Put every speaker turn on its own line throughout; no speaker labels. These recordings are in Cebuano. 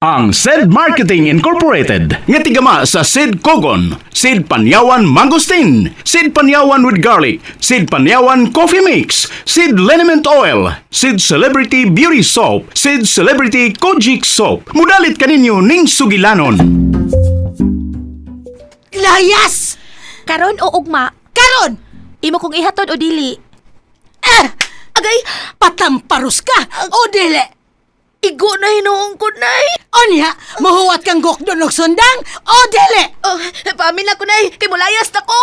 Ang Said Marketing Incorporated nga tigama sa Sid Kogon, Sid Panyawan Mangosteen, Sid Panyawan with Garlic, Sid Panyawan Coffee Mix, Sid Liniment Oil, Sid Celebrity Beauty Soap, Sid Celebrity Kojic Soap. Mudalit kaninyo ning sugilanon.
Layas!
Karon o ugma,
Karon!
imo kong ihatod o dili.
Eh!
Agay,
Patamparus ka! O dili!
Igo na hinuong ko, Nay.
Onya, mahuwat kang gokdon og sundang! O dili!
Oh, paamin na ko, Nay. Kay mulayas na ko.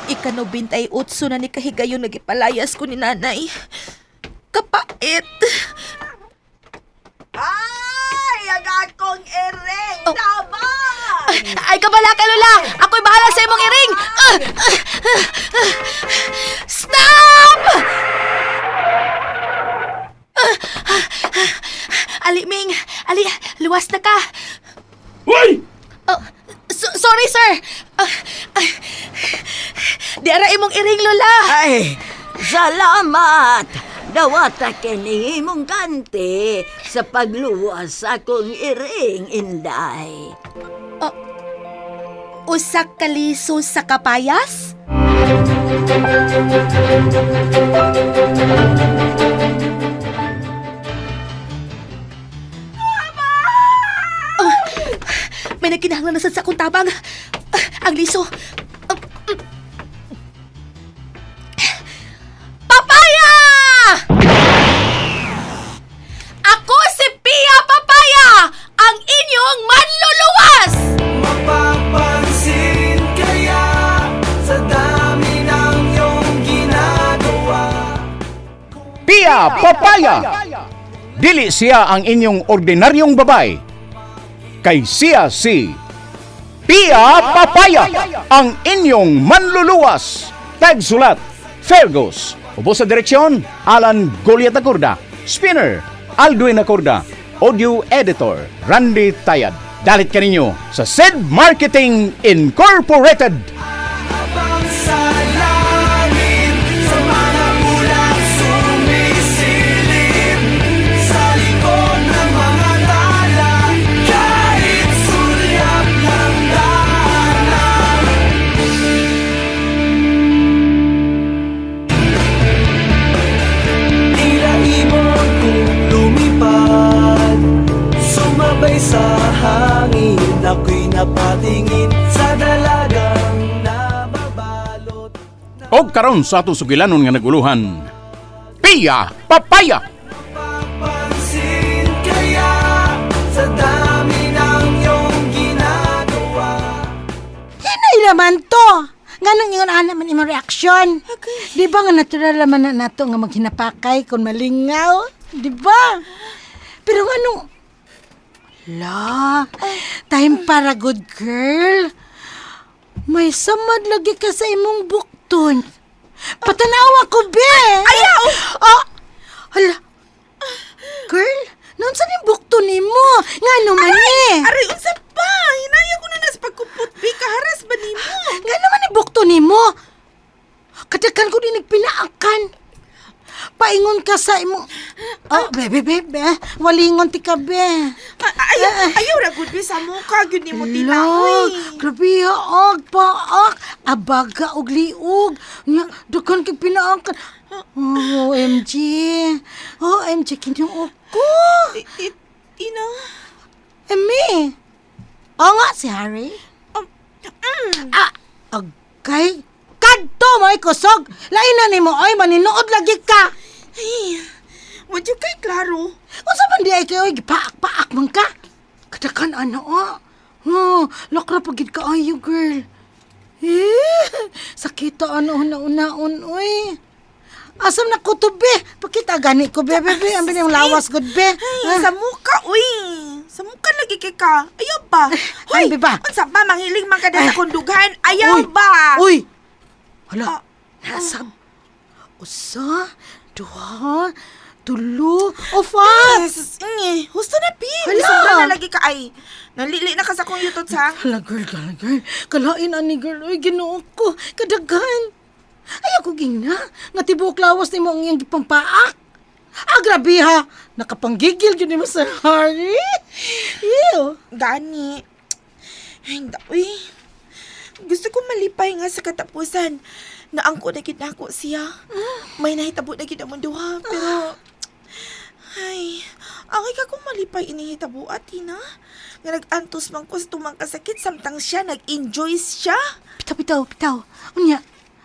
Ika-98 na ni kahigayon nagipalayas ko ni nanay. Kapait.
Ay, ang akong iring
Oh.
tabang!
Ay, kabala ka, Lola! Ako'y bahala sa imong iring! Ah! Ah! Ah! Stop! Ah! Ah! Ah! Ali, Ming! Ali, luwas na ka!
Uy!
Oh, sorry, sir! Ah, ah, di ara imong iring, Lola!
Ay, salamat! Dawata kini imong kanti sa pagluwas sa akong iring, Inday.
Usa ka liso sa kapayas? Oh, may nagkinahanglan na sad sa akong tabang. Ah, ang liso. Ah, Papaya! Ako si Pia Papaya, ang inyong manluluwas!
Mapapansin kaya sa dami ng iyong ginagawa.
Pia Papaya! Dili siya ang inyong ordinaryong babay. Kay siya si Pia Papaya, ang inyong manluluwas. Tagsulat, Fergus. Ubo sa direksyon, Alan Goliat Acorda. Spinner, Aldwin Acorda. Audio Editor, Randy Tayad. Dalit kaninyo sa Sid Marketing Incorporated.
Habang sa langit, sa mga ulap sumisilip, sa likod ng mga tala, kahit sulyap ng daanan. Tila ibon kong lumipad, sumabay sa hangin, ako'y napatingin sa dalagang nababalot.
Og karon sa atong sugilanon nga naguluhan. Pia Papaya!
Papansin kaya sa dami ng iyong ginagawa.
Hinay naman to! Nganong ingon ana man imong reaksyon? Di ba nga natural naman na nato nga maghinapakay kung malingaw? Di ba? Pero nganong... La, time para good girl. May samad lagi ka sa imong bukton. Patanawa ko, be! Ayaw! Oh, hala. Girl, noon sa ning bukton nimo? Ngano man eh?
Aray, unsa pa? Hinaya ko na nas pagkupot, bi. Kaharas ba nimo?
Nga naman ni bukto nimo. Katakan ko din nagpinaakan. Paingon ka sa imo. Oh, bebe, bebe. Walingon ti ka, be.
Ayaw, ayaw ra gud bi sa mukha gyud nimo tina,
Hala,
uy.
grabe og paak. Abaga og liog. Nya, dukan kay pinaakan. Oh, OMG. OMG, kinuo ko.
Tina.
Emi. O nga, si Harry. Ah, agkay. Kadto, may kusog. Lain na nimo, oy, maninuod lagi ka.
Ay, wa jud kay klaro.
Unsa man di ay kayo, gipaak-paak man ka. Katakan ano, ah. Oh, lakra pagid ka ayo, girl. Eh, sakita ano una-unaon, uy. Asam na ko to, be. Pakita gani ko, be, be, be. Ang binang lawas, good, be.
Ay, sa mukha, uy. Sa mukha lagi kay ka. Ayaw ba?
Ay, bi ba?
Unsa ba manghiling man ka din
Ay.
sa kundughan? Ayaw
Uy,
ba?
Uy! Hala,
Ah.
nasab. Usa, duha, tulo, o five.
Yes, husto na, bi.
Hala.
Sobra na lagi ka ay. Nalili na ka sa akong yutot sa.
Hala, girl, hala, girl. Kalain ani, girl. Uy, ginoo ko. Kadaghan. Ayaw Ug ingna, nga tibuok lawas nimo ang iyang gipampaak. Ah, grabe ha. Nakapanggigil gyud nimo Sir Harry. Ew.
Gani. Ay, uy. Gusto ko malipay nga sa katapusan. Naangko na gid nako siya. May nahitabo na gid among duha, pero ay, ang ika kong malipay inihitabo atina. Nga nag-antos man ko sa tumang kasakit samtang siya nag-enjoy siya.
Bitaw, bitaw, bitaw. Unya,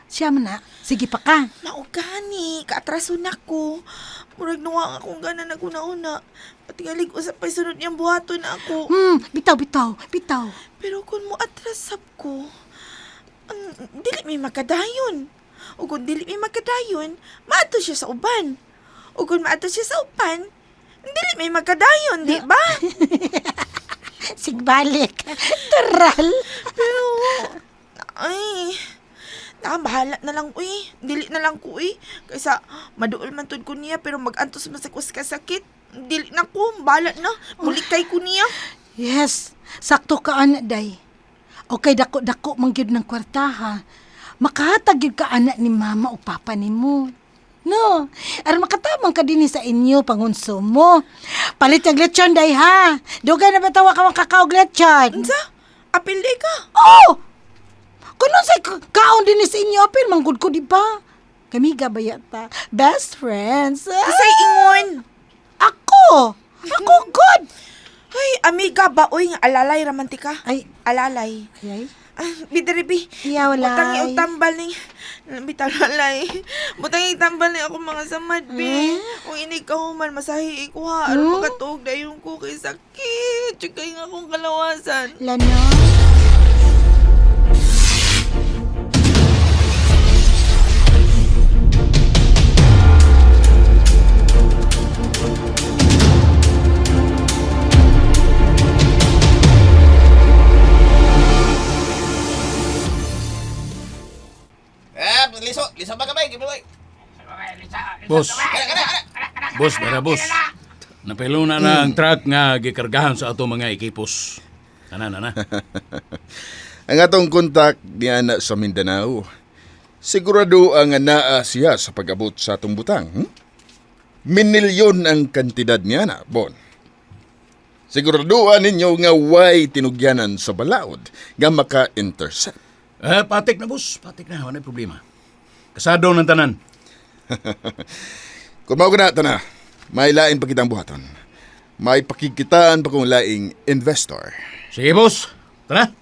siya man na. Sige pa ka.
Mao gani, kaatraso na ko. Murag nuwa nga akong gana naguna-una. Patingalig usap pa'y sunod niyang buhaton na ako.
Bitaw, bitaw, bitaw.
Pero kung mo atrasap ko, ang dili may makadayon. O kung dili may makadayon, maato siya sa uban. O kung maato siya sa uban, dili may makadayon, di ba?
Sigbalik. Taral.
Pero, ay, nakabahala na lang, uy. Dili na lang ko, uy. Kaysa, maduol man tud ko niya, pero mag-antos man sa kus kasakit. Dili na ko, bahala na. Mulikay ko niya.
Yes, sakto ka ana day. Okay, dako-dako man gyud ng kwarta ha. Makahatag gyud ka ana ni mama o papa nimo. No, aron makatabang ka dinhi sa inyo pangonsumo. Palit ang lechon day ha. Dugay na ba tawa ka makakaog lechon?
Unsa? Apil di ka.
Oh! Kuno sa kaon dinhi sa inyo apil manggod ko di ba? Kami gabaya ta. Best friends.
Kasay ingon.
Ako! Ako good!
Ay, amiga ba, uy, nga alalay raman ti ka.
Ay,
Alalay.
ay, ay.
Ah, bidribi.
Iya, walay.
Butang itambal ni bitaw lalay. Butang itambal ni ako mga samad bi. Kung ini ka human masahi ko ha. Aron makatuog dayon ko kay sakit. Tsukay nga akong kalawasan.
Lano.
Eh, liso, liso ba kamay? Give me
Boss. Boss, bara boss. Napiluna na ang truck nga gikargahan sa ato mga ekipos. Ana na na.
Ang atong kontak niya na sa Mindanao. Sigurado ang naa siya sa pag-abot sa atong butang. Minilyon ang kantidad niya na, Bon. Siguraduan ninyo nga way tinugyanan sa balaod nga maka-intercept.
Eh, patik na boss, patik na, wala problema. Kasado ng tanan.
Kung mao na, tana, may lain pa kitang buhaton. May pakikitaan pa kong laing investor.
Sige boss, tara.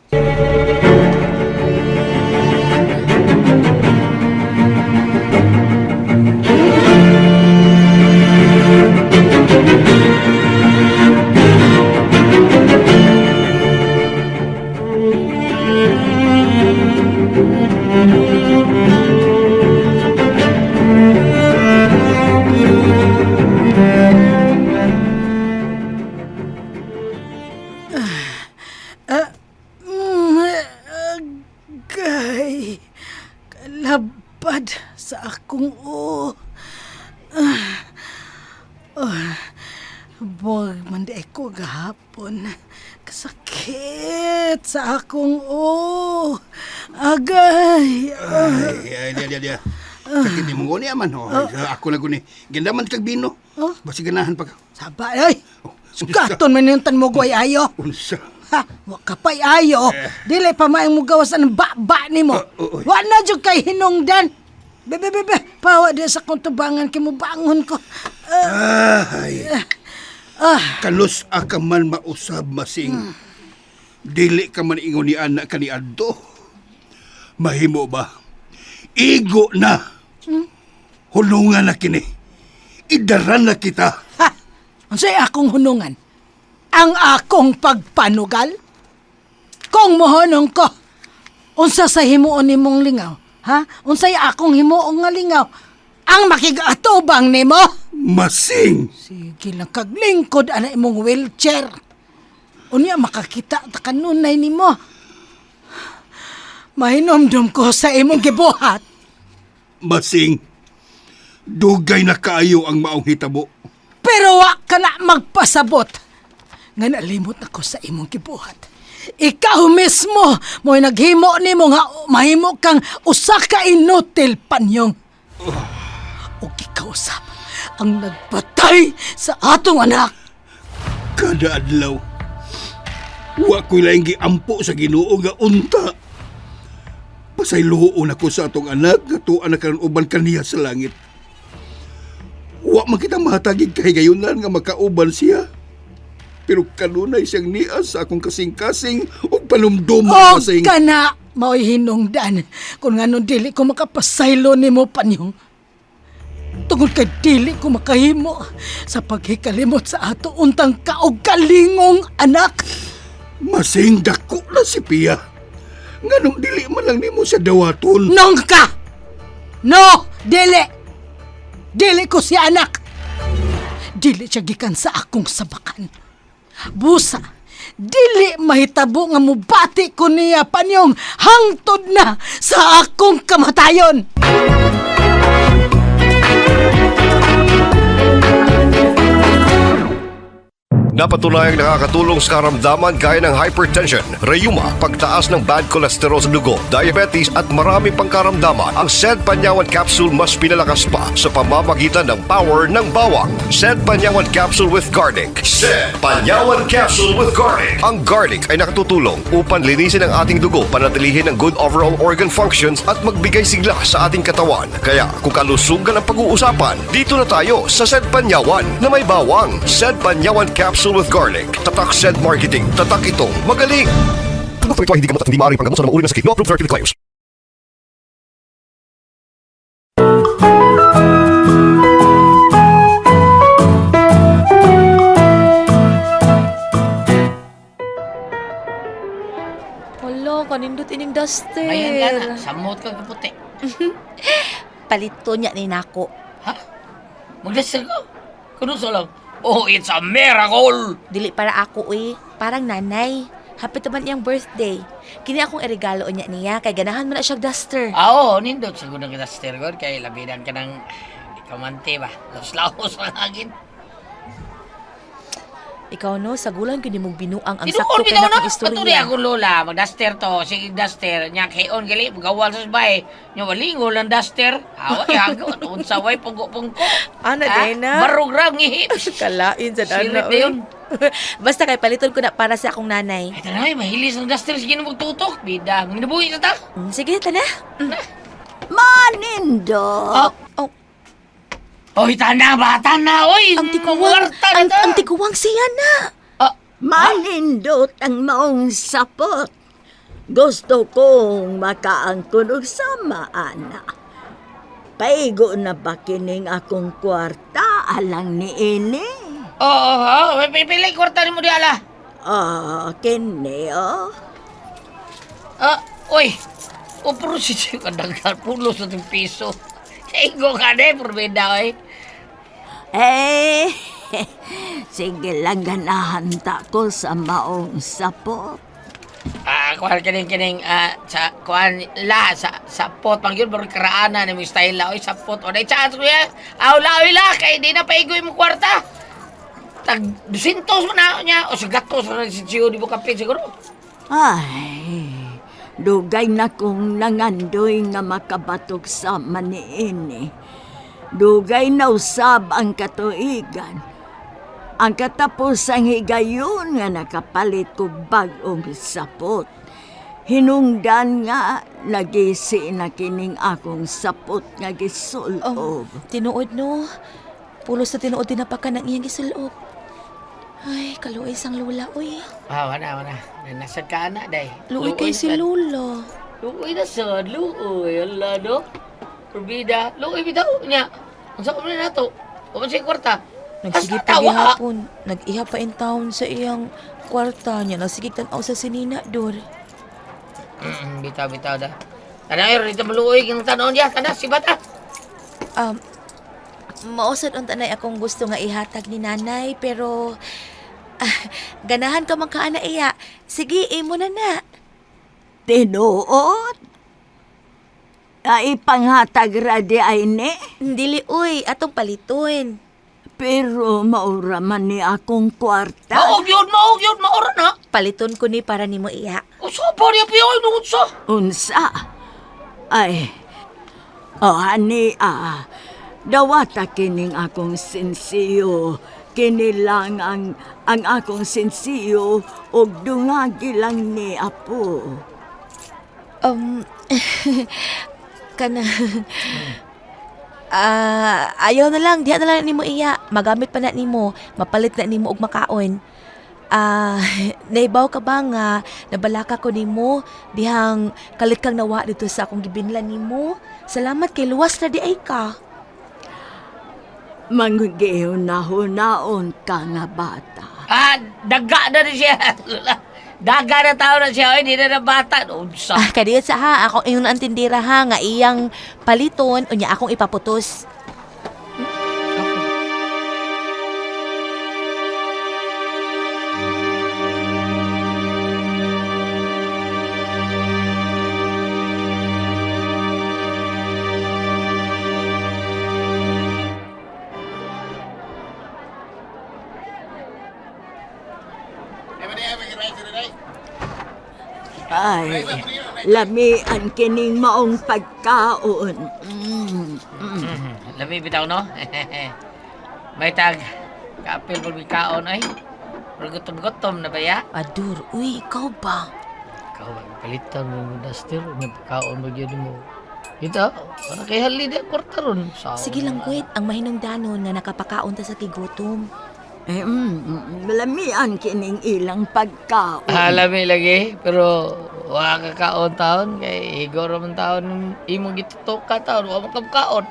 Agay, kalabad sa akong o. Buwag man di ko gahapon. Kasakit sa akong o. Agay.
Ay, ay, dia, dia, dia. Sakit ni mong niya man. Oh. Ay, ako na guni. Gindaman kag bino.
Oh.
Basi ganahan pa ka.
Saba, ay.
Oh,
Sukaton man yung tanmugway ayo.
Unsa.
Ha, wa ka pa'y ayo. Dili pa maayong mugawas ang ba-ba nimo.
Oh, oh, oy.
Wa na jud kay hinungdan. Bebe, bebe, pawa di sa kong tubangan kay mubangon ko.
Ay. Kalus ka man mausab masing. Dili ka man ingon ni anak ka ni Adto. Mahimo ba? Igo na. Hulungan na kini. Idaran na kita.
Ha! Unsay akong hunungan? Ang akong pagpanugal? Kung mohonong ko, unsa sa himuon nimong lingaw? Ha? Unsay akong himuon nga lingaw? Ang makigatubang nimo?
Masing.
Sige lang kaglingkod ana imong wheelchair. Unya makakita ta kanunay nimo. Mahinomdom ko sa imong gibuhat.
Masing. Dugay na kaayo ang maong hitabo.
Pero wa ka na magpasabot. Nga nalimot ako sa imong gibuhat. Ikaw mismo mo'y naghimo nimo nga mahimo kang usa ka inutil panyong. Ug ikaw usab ang nagpatay sa atong anak.
Kada adlaw, wa ko'y laing giampo sa Ginoo nga unta. Pasayloon ako sa atong anak nga tuwa na karon uban kaniya sa langit. Wa man kita mahatagig kahigayunan nga makauban siya. Pero kanunay siyang nias sa akong kasing-kasing ug panumduman
Og
masing.
kana mao'y hinungdan kung nganong dili ko makapasaylo nimo panyong. Tungod kay dili ko makahimo sa paghikalimot sa ato untang kaugalingong anak.
Masing dako na si Pia. Nganong dili man lang nimo siya dawaton.
Nong ka! No! Dili! Dili ko si anak! Dili siya gikan sa akong sabakan. Busa, dili mahitabo nga mubati ko niya panyong hangtod na sa akong kamatayon.
Napatunayang nakakatulong sa karamdaman gaya ng hypertension, rayuma, pagtaas ng bad cholesterol sa dugo, diabetes at marami pang karamdaman. Ang Sed Panyawan Capsule mas pinalakas pa sa pamamagitan ng power ng bawang. Sed Panyawan Capsule with Garlic. Sed Panyawan Capsule with Garlic. Ang garlic ay nakatutulong upang linisin ang ating dugo, panatilihin ang good overall organ functions at magbigay sigla sa ating katawan. Kaya kung kalusugan ang pag-uusapan, dito na tayo sa Sed Panyawan na may bawang. Sed Panyawan Capsule with Garlic. Tatak Sed Marketing. Tatak itong magaling. Produkto ito ay hindi gamot at hindi maaaring panggamot sa mga uri ng sakit. No approved therapeutic claims.
Wala, kanindot ining duster.
Ayan ka na, samot ka kaputi.
Palito niya ni nako.
Ha? Magdasal ko? Kuno sa lang. Oh, it's a miracle!
Dili para ako eh. Parang nanay. Hapit naman iyang birthday. Kini akong iregalo niya niya kay ganahan man na siya duster.
Ah, oo, nindot sa gunang duster ko. Kay labinan ka ng di ka mante ba? Laos-laos ang hangin.
Ikaw no, sagulan gyud nimong binuang ang
Tinuod
sakto kay
bitaw
nakong
na.
istorya.
Paturi ako lola, magduster to. Sige duster. Nya kayon gali gawal sa bahay. Nya walingo lang duster. Away hago unsa way pungko-pungko.
Ana,
Ha?
Dena.
Barog ra ngihi.
Kalain sa
Sirit
dana,
na yun.
Basta kay paliton ko na para sa akong nanay.
Ay tanay, mahilis ang duster sige na magtutok. Bida, nginabuhi sa ta.
Sige, tana.
Manindot!
Oh,
Oy, tana ba? Tana, oy!
ang tiguang,
Mawarta na
ang,
ta.
ang tiguang siya na.
Ah,
Manindot ang maong sapot. Gusto kong makaangkon og sama, ana. Paigo na ba kining akong kwarta alang ni ini?
Oo, oo, oh, pipili kwarta nimo di ala.
Ah, kini oh.
Ah, oy. Upro si siya kadaghan pulo sa ting piso. Igo ka na, purbeda oy.
Eh, sige lang ganahan ta ko sa maong sapot.
Ah, kuan kining kining ah, sa kuan la sa sa pot pang yun barong karaana ni mo style la oy sa pot. O dai chance kuya. Aw la oy la kay di na paigo imong kwarta. Tag 200 man na niya o sa gatos na si Gio di mo kapit siguro.
Ay, dugay na kong nangandoy nga makabatok sa maniini. Dugay na usab ang katuigan. Ang katapos ang higayon nga nakapalit ko bag-ong sapot. Hinungdan nga nagisi na kining akong sapot nga gisulob.
Oh, tinuod no. Pulos na tinuod din ka ng iyang gisulob. Ay, kaluoy sang lula, uy.
Ah, wala wala. Nasa ka na day.
Luoy kay si
sad.
Lula.
Luoy na sad, luoy. Ala do. Purbida, luoy bitaw niya. Unsa ko na nato? Wa man siya kwarta.
Nagsige
Asa
pa
tawa?
gihapon. Nag-iha pa in town sa iyang kwarta niya. Nagsige tan-aw sa sinina, Dor.
Bitaw bitaw da. Tanaw dito maluoy kang tanon niya, tana si bata.
Mausad unta nay akong gusto nga ihatag ni nanay, pero ah, ganahan ka man kaana iya. Sige, imo na na.
Tinuod? Ay, panghatag ra di ay ni.
Dili uy, atong paliton.
Pero maura man ni akong kwarta.
Maog yun, maog yun, maora na.
Paliton ko ni para nimo iya.
Usa pa niya piyoy nung unsa.
Unsa? Ay, O hani ah, dawata kining akong sinsiyo. Kini lang ang akong sinsiyo og dungagi lang ni Apo.
Kana Ah, ayaw na lang, diha na lang nimo iya. Magamit pa na nimo, mapalit na nimo og makaon. Ah, naibaw ka ba nga nabalaka ko nimo dihang kalit kang nawa dito sa akong gibinlan nimo? Salamat kay luwas na di ay ka.
Manggihuna-hunaon ka nga bata.
Ah, daga na rin siya. Lola. Daga na tao na siya. Oy, di na na bata. Unsa.
Ah, kadiyot sa ha, akong ingon ang tindira ha nga iyang paliton unya akong ipaputos.
Ay, lamian kining maong pagkaon.
Lami bitaw, no? May tag. Kaapil pag kaon, ay. Pero gutom-gutom na ba ya?
Adur, uy, ikaw ba?
Ikaw ba, palitan mo mo duster. May pagkaon ba yun mo? Ito, para kay halida, kwarta ron. Sao
Sige lang, kwet, ang mahinungdanon nga nakapakaon ta sa tigutom.
Eh, lamian kining ilang pagkaon.
Ah, lami lagi, pero wa ka kaon taon kay igor man taon imong gitutok ka taon, wa man ka kaon.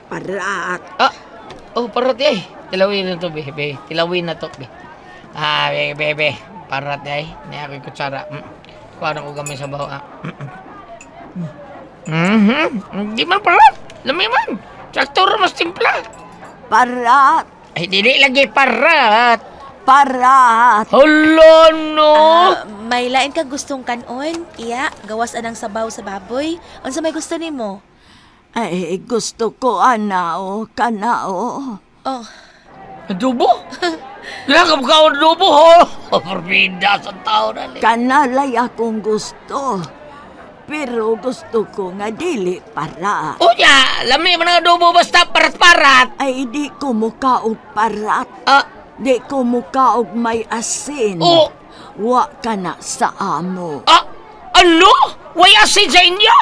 Parat.
Ah, oh parat ay. Tilawin na to be, be. Tilawin na to be. Ah, be, be, be. Parat ay. Niya ako'y kutsara. Kuha na ko gamay sa baho ah. Mhm. Di man parat. Lami man. Sakto ra mas timpla.
Parat.
Ay, dili lagi parat.
Parat.
Hala no.
Ah, may lain ka gustong kanon? Iya, gawas anang sabaw sa baboy. Unsa may gusto nimo?
Ay, gusto ko anao, kanao.
Oh,
Adobo? Wala ka mukhaon adobo, ho? Forbida sa tao na ni.
Kanalay akong gusto. Pero gusto ko nga dili parat.
Unya, lami man ang adobo basta parat-parat.
Ay, di ko muka og parat.
Ah,
Di ko muka og may asin.
Oh.
Wa ka na sa amo.
ah, ano? Way asin sa inyo?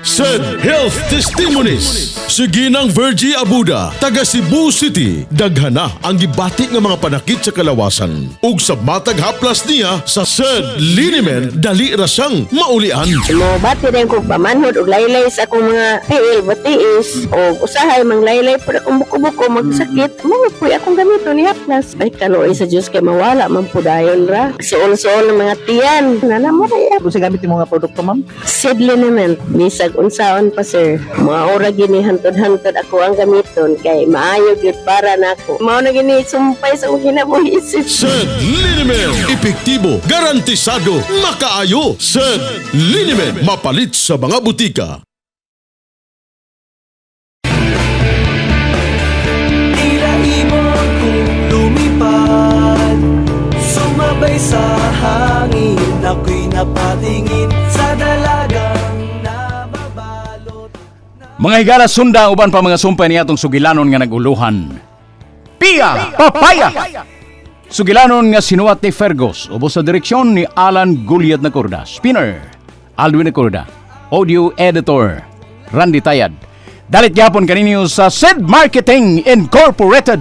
Said Health Testimonies. Si Ginang Virgie Abuda, taga Cebu City, daghana ang gibati nga mga panakit sa kalawasan. Ug sa matag haplas niya sa Said Liniment, dali ra siyang maulian.
Mobati din ko pamanhod og laylay sa akong mga tiil batiis o usahay manglaylay pud akong buko-buko magsakit mo puy akong gamito ni haplas ay kaluoy sa Dios kay mawala man pudayon ra suol-suol ng mga tiyan nana mo ra.
Kung sa gamit yung mga produkto, ma'am?
Seed liniment bisag unsaon pa sir mga ora gini hantod-hantod ako ang gamiton kay maayo gyud para nako mao na gini sumpay sa akong kinabuhi sir.
Said Liniment, epektibo, garantisado, makaayo. Said Liniment, mapalit sa mga butika.
Tila ibon kong lumipad, sumabay sa hangin. Ako'y napatingin sa dalagang nababalot.
Mga higala sunda uban pa mga sumpay niya atong sugilanon nga naguluhan. Pia Papaya! Sugilanon nga sinuwat ni Fergus ubos sa direksyon ni Alan Guliat Nacorda. Spinner, Alwin Nacorda. Audio Editor, Randy Tayad. Dalit gyapon kaninyo sa Sid Marketing Incorporated.